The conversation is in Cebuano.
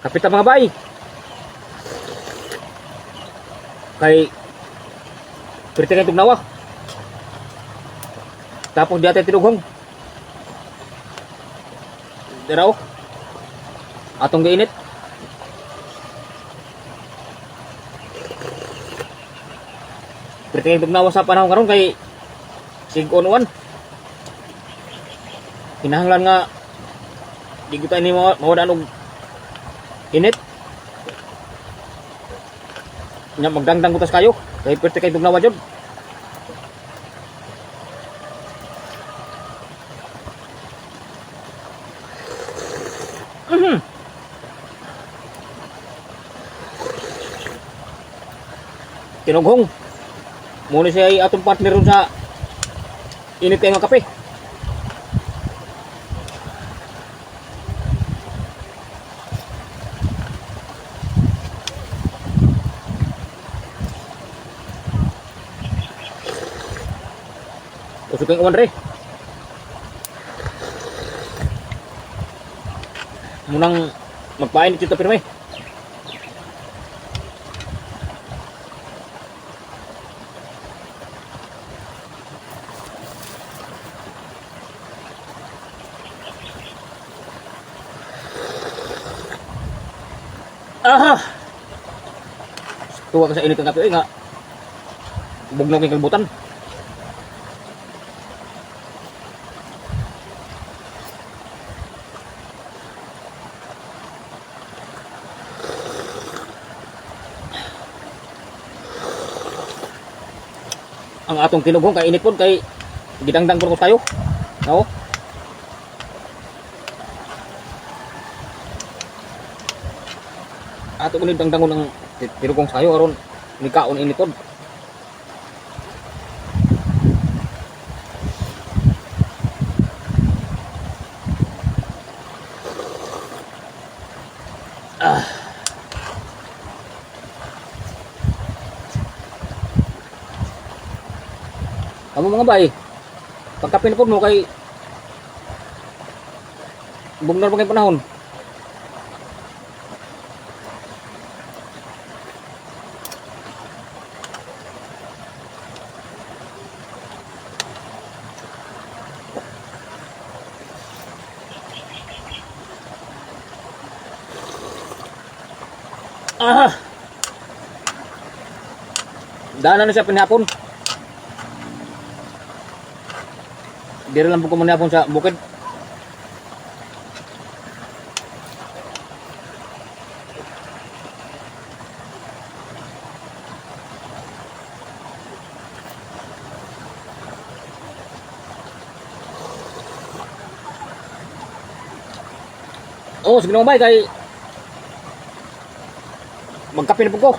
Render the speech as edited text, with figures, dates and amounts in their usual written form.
Kapit mga bay. Kay Pwede kay tugnawa. Tapos di ate tinughong. Daraw. Atong giinit. Pwede kay tugnawa sa panahon karon kay sig on one. Kinahanglan nga di ko tayo ni mawadaan og init. Nya magdangdang butas kayo kay pwede kay tugnawa jud. Tinughong. Muna siya ay atong partner ron sa init kayo nga kape. Usok kayong uwan re. Munang magpainit yung pirme. Aha! Tuwa ka sa init ng kape eh, nga. Bugnaw kay kalbutan. Ang atong tinughong kay init pod kay gidangdang pod ko tayo. No? Ato kunin dangdangon ang tinugong sayo aron mikaon init pod. Amo mga bay, pagka pinupod mo kay bugnaw pa kay panahon. Ah! Dana na siya pinahapon. Dira lang po ko manihapon sa bukid. Oh, sige naman bay kay magkape na po ko.